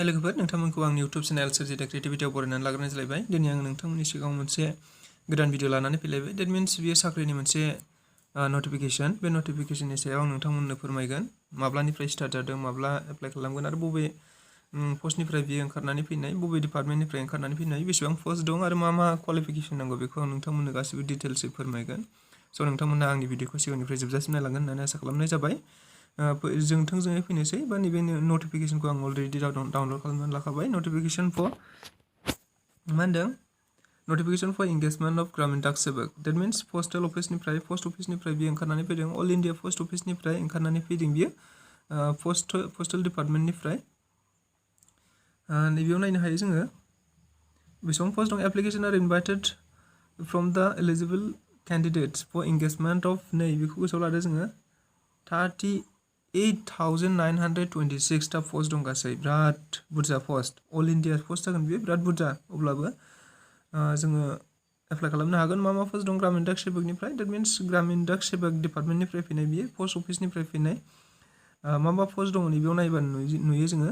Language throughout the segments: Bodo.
हेलो लोगोफोर नोंथांमोनखौ आंनि YouTube चेनेल सोरजिदा क्रिएटिभिटीआव बरायनानै लाग्रोनाय जालायबाय। दिनै आं नोंथांमोननि सिगाङाव मोनसे गोदान भिडिअ लानानै फैलायबाय। दैट मिन्स बियो साख्रिनि मोनसे नटिफिकेशन। बे नटिफिकेशननि सायाव आं नोंथांमोननो फोरमायगोन माब्लानिफ्राय स्टार्ट जादों, माब्ला एप्लाइ खालामगोन आरो बबे पस्टनिफ्राय बियो ओंखारनानै फैनाय, बबे डिपार्टमेन्टनिफ्राय ओंखारनानै फैनाय, बेसेबां पस्ट दं आरो मा क्वालिफिकेशन नांगौ बेखौ आं नोंथांमोननो गासिबो डिटेल्सै फोरमायगोन। स' नोंथांमोनहा आंनि भिडिअखौ सिगांनिफ्राय जोबजासिम नायलांगोन होननानै आसा खालामनाय जाबाय। जों थोंजोङै फैनोसै बा नैबे नटिफिकेशनखौ आं अलरेडि डाउनलड खालामनानै लाखाबाय। नटिफिकेशन फर मा होनदों? नटिफिकेशन फर इंगेजमेंट अफ ग्रामीण डाक सेवक। दैट मिन्स पोस्ट अफिसनिफ्राय बियो ओंखारनानै फैदों। अल इन्डिया पोस्ट अफिसनिफ्राय ओंखारनानै फैदों बियो पस्टल डिपार्टमेन्टनिफ्राय। नैबेयाव नायनो हायो जोङो बेसेबां पस्ट दं। Application are invited from the eligible candidates for engagement of नै बेखौ गोसोआव लादो जोङो 38,926 टा पस्ट दं गासै। बिराद बुरजा पस्ट, अल इन्डिया पस्ट जागोन बियो, बिराद बुरजा। अब्लाबो जोङो एप्लाइ खालामनो हागोन। मा पस्ट दं ग्रामीण डाक सेवकनिफ्राय? दैट मिन्स ग्रामीण डाक सेवक डिपार्टमेन्टनिफ्राय फैनाय बियो, पस्ट अफिसनिफ्राय फैनाय। मा पस्ट दङ नैबेयाव नायबानो नुयो जोङो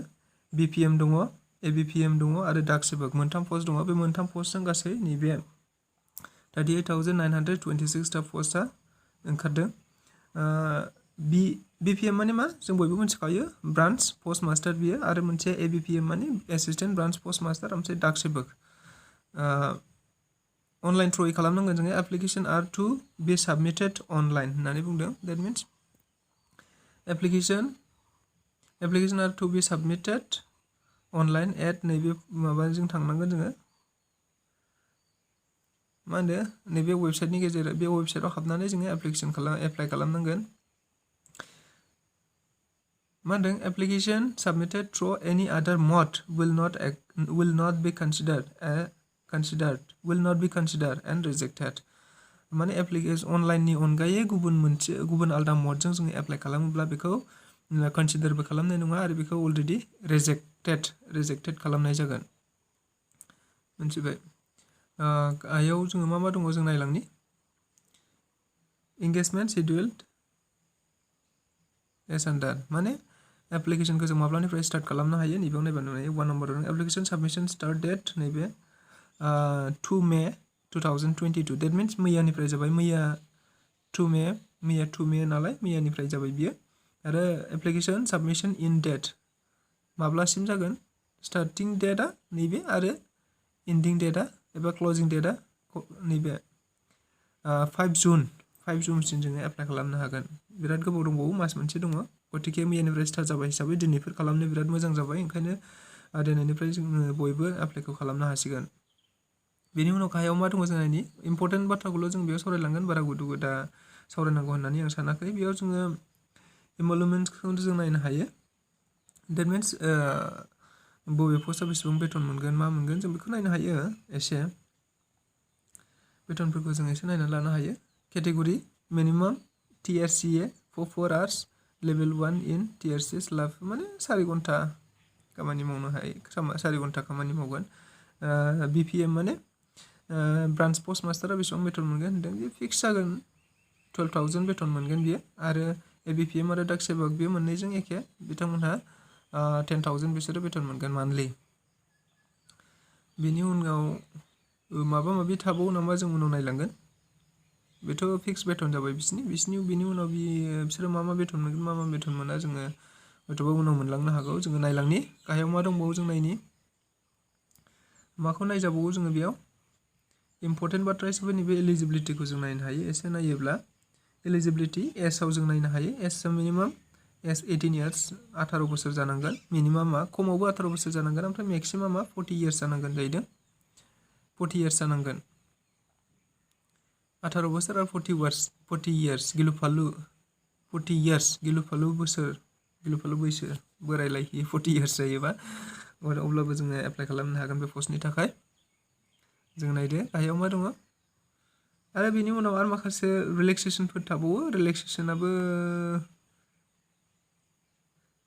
BPM दङ, ABPM दङ आरो डाक सेवक मोनथाम पस्ट दङ। बे मोनथाम पस्टजों गासै नैबे 38,926 टा पस्टआ ओंखारदों। BPM माने मा जों बयबो मिथिखायो, ब्रान्च पोस्ट मास्टार बियो, आरो मोनसे ABPM माने एसिस्टेन्ट ब्रान्च पोस्ट मास्टार, ओमफ्राय डाक सेवक। अनलाइन थ्रुयै खालामनांगोन जोङो। Application are to be submitted online होननानै बुंदों। That means application are to be submitted online at नैबे माबाजों थांनांगोन जोङो। मा होनो नैबे वेबसाइटनि गेजेराव, बे वेबसाइटआव हाबनानै जोङो एप्लाइ खालामनांगोन। मा होनदों? Application submitted through any other mud will not be considered and rejected। माने एप्लिकेशन अनलाइननि अनगायै गुबुन आलदा मडजों जोङो एप्लाइ खालामोब्ला बेखौ कनसिडारबो खालामनाय नङा आरो बेखौ अलरेडि रिजेक्टेड खालामनाय जागोन। मिथिबाय? आयाव जोङो मा दङ जों नायलांनि। इंगेजमेंट शेड्यूल्ड एस आन्डार, माने एप्लिकेशनखौ जों माब्लानिफ्राय स्टार्ट खालामनो हायो नैबेयाव नायबानो नुयो। 1 number application submission start date नैबे 2 मे 2022। दैट मिन्स मैयानिफ्राय जाबाय। मैया 2 मे नालाय मैयानिफ्राय जाबाय बियो। आरो एप्लिकेशन सबमिशन इन डेट माब्लासिम जागोन? स्टार्टिं डेटआ नैबे आरो एन्डिं डेटआ एबा क्लोजिं डेटआ नैबे 5 जुनसिम जोङो एप्लाइ खालामनो हागोन। बिराद गोबाव दंबावो, मास मोनसे दङ। गतिके मैयानिफ्राय स्टार्ट जाबाय हिसाबै दिनैफोर खालामनो बिराद मोजां जाबाय। ओंखायनो दिनैनिफ्राय जोङो बयबो एप्लाइखौ खालामनो हासिगोन। बेनि उनाव गाहायाव मा दङ जों नायनि। इम्पर्टेन्ट बाथ्राखौल' जों बेयाव सावरायलांगोन, बारा गुदु दा सावरायनांगौ होननानै आं सानाखै। बेयाव जोङो इमलुमेन्टखौ जों नायनो हायो। दैट मिन्स बबे पस्टआव बेसेबां बेथन मोनगोन, मा मोनगोन, जों बेखौ नायनो हायो। एसे बेथनफोरखौ जों एसे नायनानै लानो हायो। Category minimum TRCA for 4 hours, level 1 in TRC slab, माने 4 घन्टा खामानि मावनो हायो, 4 घन्टा खामानि मावगोन। BPM माने ब्रान्च पोस्ट मास्टारा बेसेबां बेथन मोनगोन होनदों, बे फिक्स जागोन। 12,000 बेथन मोनगोन बियो। आरो ABPM आरो डाक सेवक बे मोननैजों एखे, बिथांमोनहा 10,000 बिसोरो बेथन मोनगोन मान्थलि। बेनि उनाव माबा माबि थाबावो नामा जों उनाव नायलांगोन। बेथ' फिक्स बेथन जाबाय बिनि उनाव बिसोरो मा बेथन मोनगोन, मा बेथन मोना, जोङो हयथ'बा उनाव मोनलांनो हागौ। जोङो नायलांनि गाहायाव मा दंबावो जों नायनि। माखौ नायजाबावो जोङो बेयाव इम्पर्टेन्ट बाथ्रा हिसाबै नैबे एलिजिबिलिटिखौ जों नायनो हायो। एसे नायोब्ला एलिजिबिलिटि एजआव जों नायनो हायो। एजआ मिनिमाम एज 18 इयार्स, 18 बोसोर जानांगोन। मिनिमामा खमावबो 18 बोसोर जानांगोन, ओमफ्राय मेक्सिमामा 40 इयार्स जानांगोन जाहैदों। 40 इयार्स जानांगोन। 18 बोसोर आरो 40 इयार्स गिलुफालु 40 इयार्स गिलुफालु बैसो बोरायलायहैयो 40 इयार्स जायोबा, अब्लाबो जोङो एप्लाइ खालामनो हागोन बे पस्टनि थाखाय। जों नायदो गाहायाव मा दङ। आरो बेनि उनाव आरो माखासे रिलेक्सेसनफोर थाबावो। रिलेक्सेसनाबो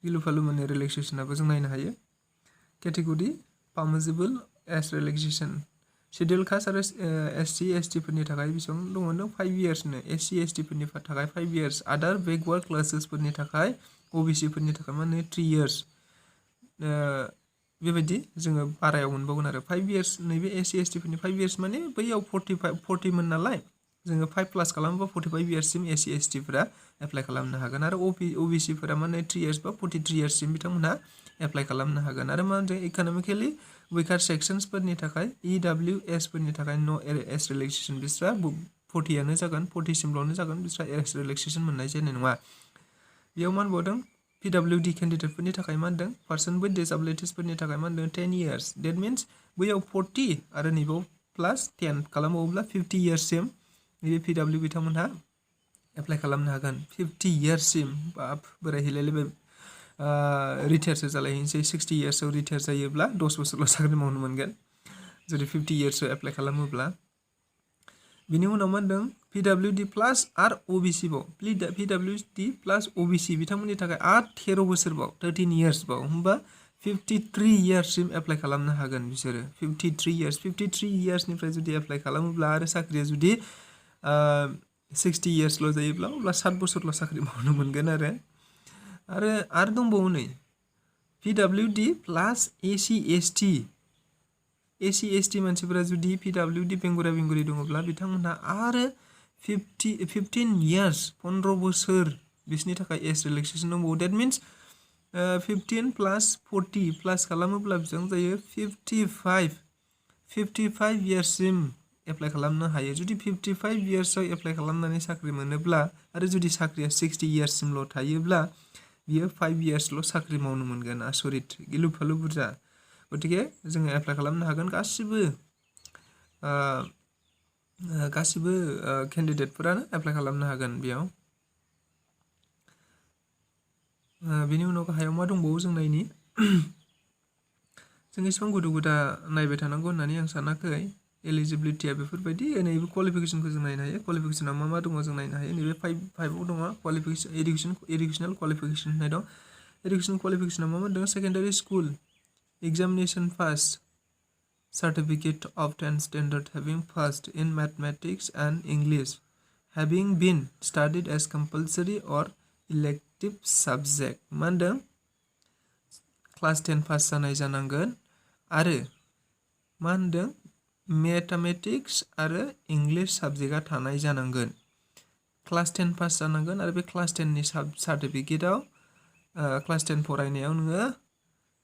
गिलुफालु माने रिलेक्सेसनाबो जों नायनो हायो। Category permissible age relaxation, schedule caste आरो SC ST फोरनि थाखाय बेसेबां दङ होनदों 5 इयार्सनो। SC ST फोरनि थाखाय 5 इयार्स। आदार बेकवार्ड क्लासेसफोरनि थाखाय OBC फोरनि थाखाय माने 3 इयार्स। बेबायदि जोङो बारायाव मोनबावगोन आरो 5 इयार्स नैबे एससि एसटि फोरनि 5 इयार्स माने बैयाव 40 मोन नालाय जोङो 5 प्लास खालामोबा 45 इयार्ससिम एससि एसटि फोरा एप्लाइ खालामनो हागोन आरो ओबिसि फोरा माने 3 इयार्स बा 43 इयार्ससिम बिथांमोनहा एप्लाइ खालामनो हागोन आरो मा होनदों इक'नमिकेलि उइकार सेक्सन्स फोरनि थाखाय EWS फोरनि थाखाय नो एज रिलेक्सेसन बिस्रा 40 आनो जागोन 40 सिमल'नो जागोन बिस्रा एज रिलेक्सेसन मोननाय जानाय नङा बेयाव मा होनबावदों PWD केन्डिडेटफोरनि थाखाय मा होनदों पार्सन विथ डिसेबिलिटिसफोरनि थाखाय मा होनदों 10 इयार्स डेट मिन्स बैयाव 40 आरो नैबाव प्लास 10 खालामबावोब्ला 50 इयार्ससिम नैबे PW बिथांमोनहा एप्लाइ खालामनो हागोन 50 इयार्ससिम बाब बोरायहैलायलायबाय रिटायारसो जालायहैनोसै 60 इयार्सआव रिटायार जायोब्ला 10 बोसोरल' साख्रि मावनो मोनगोन जुदि 50 इयार्सआव एप्लाइ खालामोब्ला बिनि उनाव मा होनदों PWD प्लास आर OBC बाव PWD प्लास OBC बिथांमोननि थाखाय आर 13 बोसोरबाव 13 इयार्स बाव होमबा 53 इयार्ससिम एप्लाइ खालामनो हागोन बिसोरो 53 इयार्सनिफ्राय जुदि एप्लाइ खालामोब्ला आरो साख्रिया जुदि 60 इयार्सल' जायोब्ला अब्ला 7 बोसोरल' साख्रि मावनो मोनगोन आरो दंबावो नै PWD प्लास एसि एसटि मानसिफोरा जुदि PWD बेंगुरा दङब्ला बिथांमोनहा आरो 15 इयार्स 15 बोसोर बिसनि थाखाय एज रिलेक्सेसन दंबावो डेट मिन्स 15 प्लास 40 प्लास खालामोब्ला बेसेबां जायो 55 इयार्ससिम एप्लाइ खालामनो हायो जुदि 55 इयार्सआव एप्लाइ खालामनानै साख्रि मोनोब्ला आरो जुदि साख्रिया 60 इयार्ससिमल' थायोब्ला बियो 5 इयार्सल' साख्रि मावनो मोनगोन आसरित गिलु फालु बुरजा गतिके जोङो एप्लाइ खालामनो हागोन गासिबो केन्डिडेटफोरानो एप्लाइ खालामनो हागोन बेयाव बिनि उनाव गाहायाव मा दंबावो जों नायनि जों एसेबां गुदु गुदा नायबाय थानांगौ होननानै आं सानाखै एलिजिबिलिटिया बेफोरबायदि नैबे क्वालिफिकेसनखौ जों नायनो हायो क्वालिफिकेसना मा दङ जों नायनो हायो नैबे 5आव दङ क्वालिफिकेसन एडुकेसनेल क्वालिफिकेसन होननाय दं एडुकेसन क्वालिफिकेसना मा दं secondary school examination pass certificate of 10th standard having passed in mathematics and English having been studied as compulsory or elective subject मा होनदों क्लास 10 पास जानाय जानांगोन आरो मा होनदों मेथामेटिक्स आरो इंलिश साबजेक्टआ थानाय जानांगोन क्लास 10 पास जानांगोन आरो बे क्लास 10 नि सार्टिफिकेटआव क्लास 10 फरायनायाव नोङो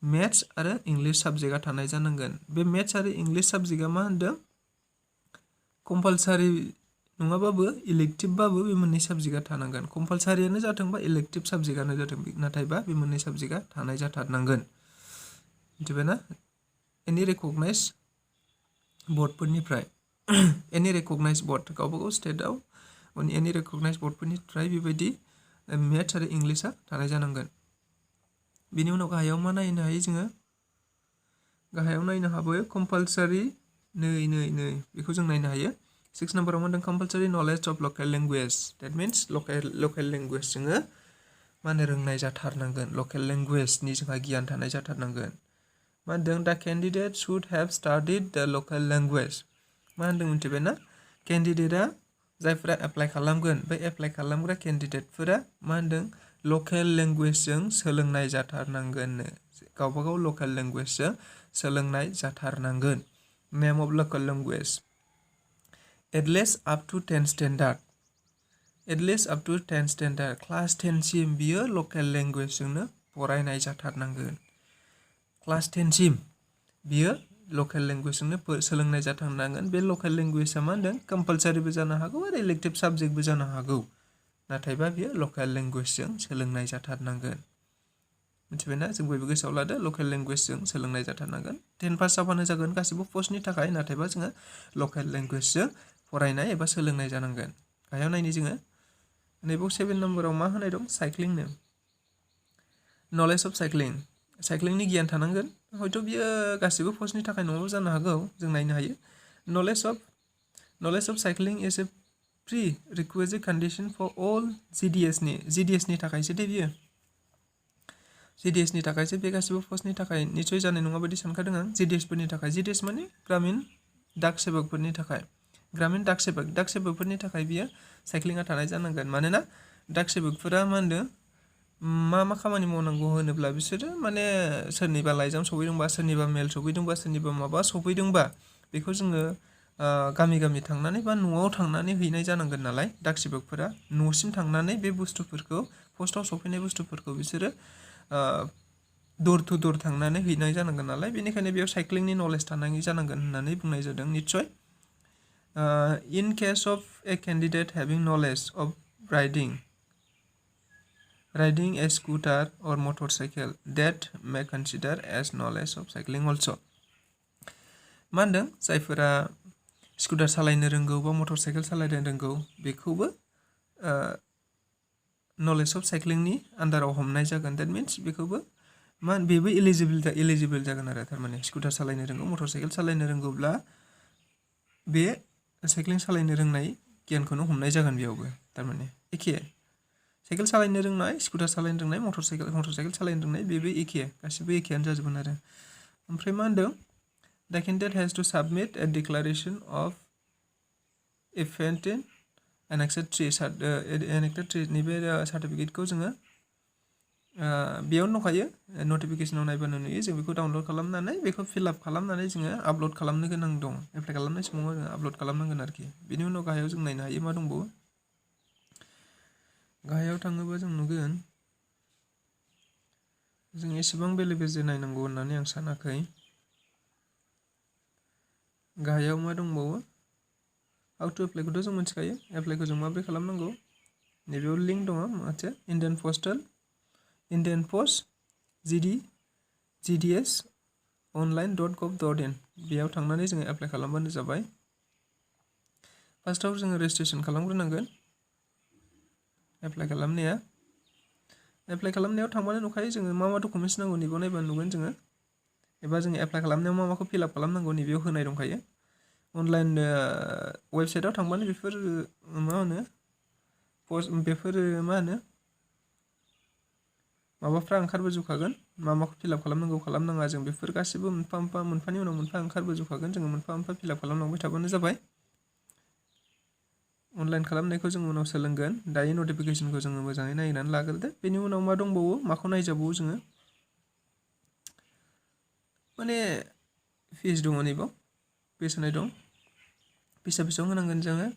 मेथ्स आरो इंलिश साबजेक्टआ थानाय जानांगोन बे मेथ्स आरो इंलिश साबजेक्टआ मा होनदों कम्पालसारि नङाबाबो इलेक्टिभबाबो बे मोननै साबजेक्टआ थानांगोन कम्पालसारियानो जाथों बा इलेक्टिभ साबजेक्टआनो जाथों नाथायबा बे मोननै साबजेक्टआ थानाय जाथारनांगोन मिथिबायना एनि रेकगनाइज बर्डफोरनिफ्राय एनि रेकगनाइज बर्ड गावबागाव स्टेटआव एनि रेकगनाइज बर्डफोरनिफ्राय बेबायदि मेथ्स आरो इंलिशआ थानाय जानांगोन बिनि उनाव गाहायाव मा नायनो हायो जोङो गाहायाव नायनो हाबायो कम्पालसारि नै बेखौ जों नायनो हायो 6 नाम्बाराव मा होनदों compulsory knowledge of local language that means local language जोङो मा होनो रोंनाय जाथारनांगोन लकेल लेंगुवेजनि जोंहा गियान थानाय जाथारनांगोन मा होनदों दा केन्डिडेट शुड हेभ स्टाडिड द लकेल लेंगुवेज मा होनदों मिथिबायना केन्डिडेटआ जायफोरा एप्लाइ खालामगोन बे एप्लाइ खालामग्रा केन्डिडेटफोरा मा होनदों लकेल लेंगुवेजजों सोलोंनाय जाथारनांगोन गावबागाव लकेल लेंगुवेजजों सोलोंनाय जाथारनांगोन name of local language at least up to 10 standard class 10 सिम बियो लकेल लेंगुवेजजोंनो फरायनाय जाथारनांगोन क्लास 10 सिम बियो लकेल लेंगुवेजजोंनो सोलोंनाय जाथारनांगोन बे लकेल लेंगुवेजआ मा होनदों कम्पालसारिबो जानो हागौ आरो इलेक्टिभ साबजेक्टबो जानो हागौ नाथायबा बियो लकेल लेंगुवेजजों सोलोंनाय जाथारनांगोन मिथिबायना जों बयबो गोसोआव लादो लकेल लेंगुवेजजों सोलोंनाय जाथारनांगोन 10 पास जाबानो जागोन गासिबो पस्टनि थाखाय नाथायबा जोङो लकेल लेंगुवेजजों फरायनाय एबा सोलोंनाय जानांगोन गाहायाव नायनि जोङो नैबाव 7 नम्बराव मा होनाय दं साइक्लिंनो नलेज अफ साइक्लिंनि गियान थानांगोन हयथ' बियो गासिबो पस्टनि थाखाय नङाबो जानो हागौ जों नायनो हायो knowledge of cycling is a prerequisite condition for all जिडिएसनि थाखायसो दे बियो जिडिएसनि थाखायसो बे गासिबो पस्टनि थाखाय निश्चय जानाय नङा बायदि सानखादों आं जिडिएसफोरनि थाखाय जिडिएस माने ग्रामिन डाक सेबकफोरनि थाखाय ग्रामिन डाक सेबकफोरनि थाखाय बियो साइक्लिंआ थानाय जानांगोन मानोना डाक सेबकफोरा मा होनदों मा मा खामानि मावनांगौ होनोब्ला बिसोरो माने सोरनिबा लाइजाम सफैदोंबा सोरनिबा मेल सफैदोंबा सोरनिबा माबा सफैदोंबा बेखौ जोङो गामि गामि थांनानै बा न'आव थांनानै हैनाय जानांगोन नालाय डाक सेबकफोरा न'सिम थांनानै बे बुस्थुफोरखौ पस्टआव सफैनाय बुस्थुफोरखौ बिसोरो दर टु दर थांनानै हैनाय जानांगोन नालाय बेनिखायनो बेयाव साइक्लिंनि नलेज थानांगौ जानांगोन होननानै बुंनाय जादों निस्सय in case of a candidate having knowledge of riding a scooter or motorcycle that may consider as knowledge of cycling also मा होनदों जायफोरा स्कुटार सालायनो रोंगौ बा मटर साइकेल सालायनो रोंगौ बेखौबो नलेज अफ साइक्लिंनि आन्दाराव हमनाय जागोन दैट मिन्स बेखौबो बेबो एलिजिबल जागोन आरो थारमाने स्कुटार सालायनो रोंगौ मटर साइकेल सालायनो रोंगौब्ला बे साइक्लिं सालायनो रोंनाय गियानखौनो हमनाय जागोन बेयावबो थारमाने एखे साइकेल सालायनो रोंनाय स्कुटार सालायनो रोंनाय मटर साइकेल सालायनो रोंनाय बेबो एखे गासिबो एखेयानो जाजोबगोन आरो ओमफ्राय मा होनदों the candidate has to submit a declaration of affected enacted ट्री नैबे सार्टिफिकेटखौ जोङो बेयावनो दंखायो नटिफिकेसनाव नायबानो नुयो जों बेखौ डाउनलड खालामनानै बेखौ फिलआप खालामनानै जोङो आपल'ड खालामनो गोनां दं एप्लाइ खालामनाय समाव जोङो आपल'ड खालामनांगोन आरोखि बेनि उनाव गाहायाव जों नायनो हायो मा दंबावो गाहायाव थाङोबा जों नुगोन जों एसेबां बेले बेजे नायनांगौ होननानै आं सानाखै गाहायाव मा दंबावो हाउ टु एप्लाइखौथ' जों मिथिखायो एप्लाइखौ जों माबोरै खालामनांगौ नैबेयाव लिंक दङ मोनसे इन्डियान पोस्ट GDS online.gov.in बेयाव थांनानै जोङो एप्लाइ खालामबानो जाबाय फार्स्टआव जोङो रेजिस्ट्रेसन खालामग्रोनांगोन एप्लाइ खालामनायाव थांबानो नुखायो जोङो मा मा डकुमेन्ट्स नांगौ नैबेयाव नायबानो नुगोन जोङो एबा जोङो एप्लाइ खालामनायाव मा माखौ फिलआप खालामनांगौ नैबेयाव होनाय दंखायो अनलाइन वेबसाइटआव थांबानो बेफोर मा होनो माबाफ्रा ओंखारबोजोबखागोन मा माखौ फिलआप खालामनांगौ खालामनाङा जों बेफोर गासिबो मोनफानि उनाव मोनफा ओंखारबोजोबखागोन जोङो मोनफा फिलआप खालामलांबाय थाबानो जाबाय अनलाइन खालामनायखौ जों उनाव सोलोंगोन दायो नटिफिकेसनखौ जोङो मोजाङै नायनानै लाग्रोदो बेनि उनाव मा दंबावो माखौ नायजाबावो जोङो माने फिस दङ नैबाव फिस होनाय दं फिसा बेसेबां होनांगोन जोङो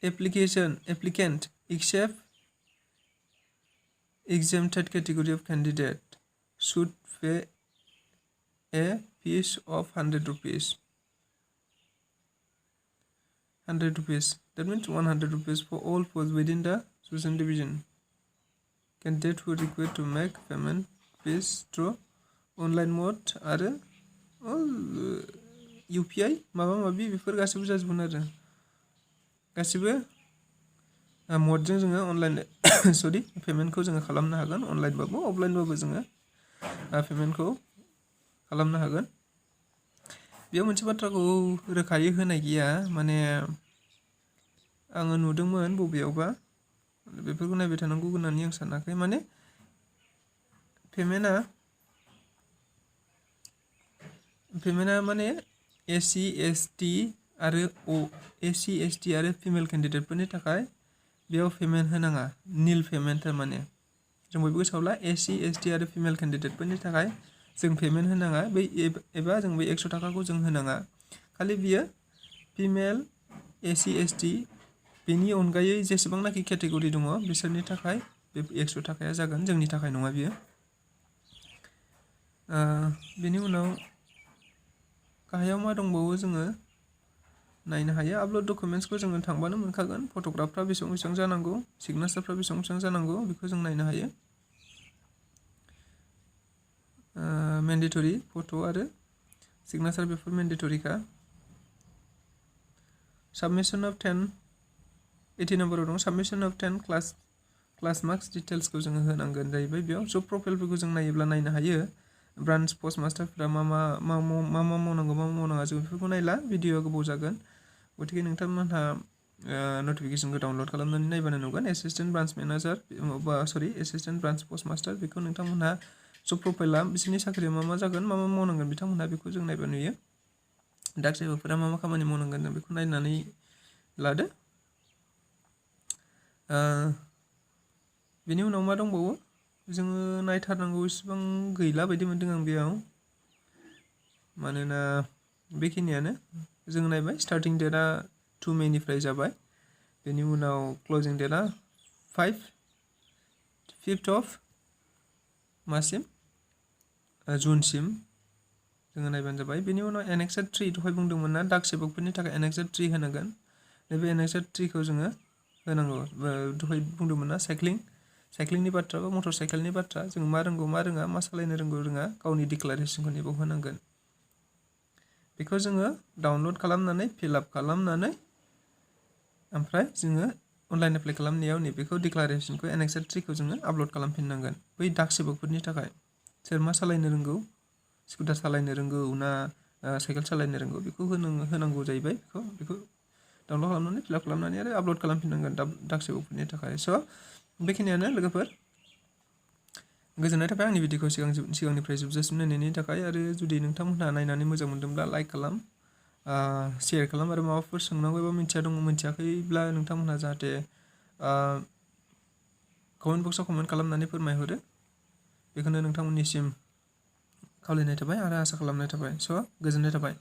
applicant except exempted category of candidate should pay a fees of 100 rupees. That means 100 rupees for all posts within the chosen division. Candidate who require to make payment fees through online mode आरो UPI माबा माबि बेफोर गासिबो जाजोबगोन आरो गासिबो मडजों जोङो अनलाइन पेमेन्टखौ जोङो खालामनो हागोन अनलाइनबाबो अफलाइनबाबो जोङो पेमेन्टखौ खालामनो हागोन बेयाव मोनसे बाथ्राखौ रोखायै होनाय गैया माने आङो नुदोंमोन बबेयावबा बेफोरखौ नायबाय थानांगौ होननानै आं सानाखै माने पेमेन्टआ माने SC ST आरो फिमेल केन्डिडेटफोरनि थाखाय बेयाव पेमेन्ट होनाङा नील पेमेन्ट थारमाने जों बयबो गोसोआव ला SC ST आरो फिमेल केन्डिडेटफोरनि थाखाय जों पेमेन्ट होनाङा बै एबा जों बै 100 थाखाखौ जों होनाङा खालि बियो फिमेल SC ST बेनि अनगायै जेसेबांनाखि केटेगरि दङ बिसोरनि थाखाय बे 100 थाखाया जागोन जोंनि थाखाय नङा बियो बेनि उनाव गाहायाव मा दंबावो जोङो नायनो हायो आपल'ड डकुमेन्ट्सखौ जोङो थांबानो मोनखागोन फट'ग्राफफ्रा बेसेबां जानांगौ सिगनेचारफ्रा बेसेबां जानांगौ बेखौ जों नायनो हायो मेन्डेटरि फट' आरो सिगनेचार बेफोर मेन्डेटरिखा साबमिशन अफ 80 नम्बराव दं साबमिशन अफ 10 क्लास मार्क्स डिटेल्सखौ जोङो होनांगोन जाहैबाय बेयाव जब प्रफाइलफोरखौ जों नायोब्ला नायनो हायो ब्रान्च पस्ट मास्टारफोरा मा मावनांगौ मा मावनाङा जों बेफोरखौ नायला भिडिअआ गोबाव जागोन गतिके नोंथांमोनहा नटिफिकेसनखौ डाउनलड खालामनानै नायबानो नुगोन एसिस्टेन्ट ब्रान्च पस्ट मास्टार बेखौ नोंथांमोनहा जब प्रफाइला बिसोरनि साख्रिया मा जागोन मा मावनांगोन बिथांमोनहा बेखौ जों नायबा नुयो डाक सेबकफोरा मा खामानि मावनांगोन जों बेखौ नायनानै लादो बेनि उनाव मा दंबावो जोङो नायथारनांगौ इसिबां गैला बायदि मोनदों आं बेयाव मानोना बेखिनियानो जों नायबाय स्टार्टिं डेटआ 2 मेनिफ्राय जाबाय बेनि उनाव क्लोजिं डेटआ 5th of मासिम जुनसिम जोङो नायबानो जाबाय बेनि उनाव एनेक्सार 3 दहाय बुंदोंमोन ना डाक सेबकफोरनि थाखाय एनेक्सार 3 होनांगोन नैबे एनेक्सार 3 खौ जोङो होनांगौ दहाय बुंदोंमोन ना साइक्लिंनि बाथ्रा बा मटर साइकेलनि बाथ्रा जों मा रोंगौ मा रोङा मा सालायनो रोंगौ रोङा गावनि डिक्लारेसनखौ नैबाव होनांगोन बेखौ जोङो डाउनलड खालामनानै फिलआप खालामनानै ओमफ्राय जोङो अनलाइन एप्लाइ खालामनायाव नैबेखौ डिक्लारेसनखौ एनेक्सार 3 खौ जोङो आपल'ड खालामफिननांगोन बै डाक सेबकफोरनि थाखाय सोर मा सालायनो रोंगौ स्कुटार सालायनो रोंगौ ना साइकेल सालायनो रोंगौ बेखौ होनांगौ जाहैबाय बेखौ डाउनलड खालामनानै फिलआप खालामनानै आरो आपल'ड खालामफिननांगोन डाक सेबकफोरनि थाखाय स' बेखिनियानो लोगोफोर गोजोननाय थाबाय आंनि भिडिअखौ सिगांनिफ्राय जोबजासिम नायनायनि थाखाय आरो जुदि नोंथांमोनहा नायनानै मोजां मोनदोंब्ला लाइक खालाम शेयार खालाम आरो माबाफोर सोंनांगौ एबा मिथियाखैब्ला नोंथांमोनहा जाहाथे कमेन्ट बक्सआव कमेन्ट खालामनानै फोरमायहरो बेखौनो नोंथांमोननिसिम खावलायनाय थाबाय आरो आसा खालामनाय थाबाय स' गोजोननाय थाबाय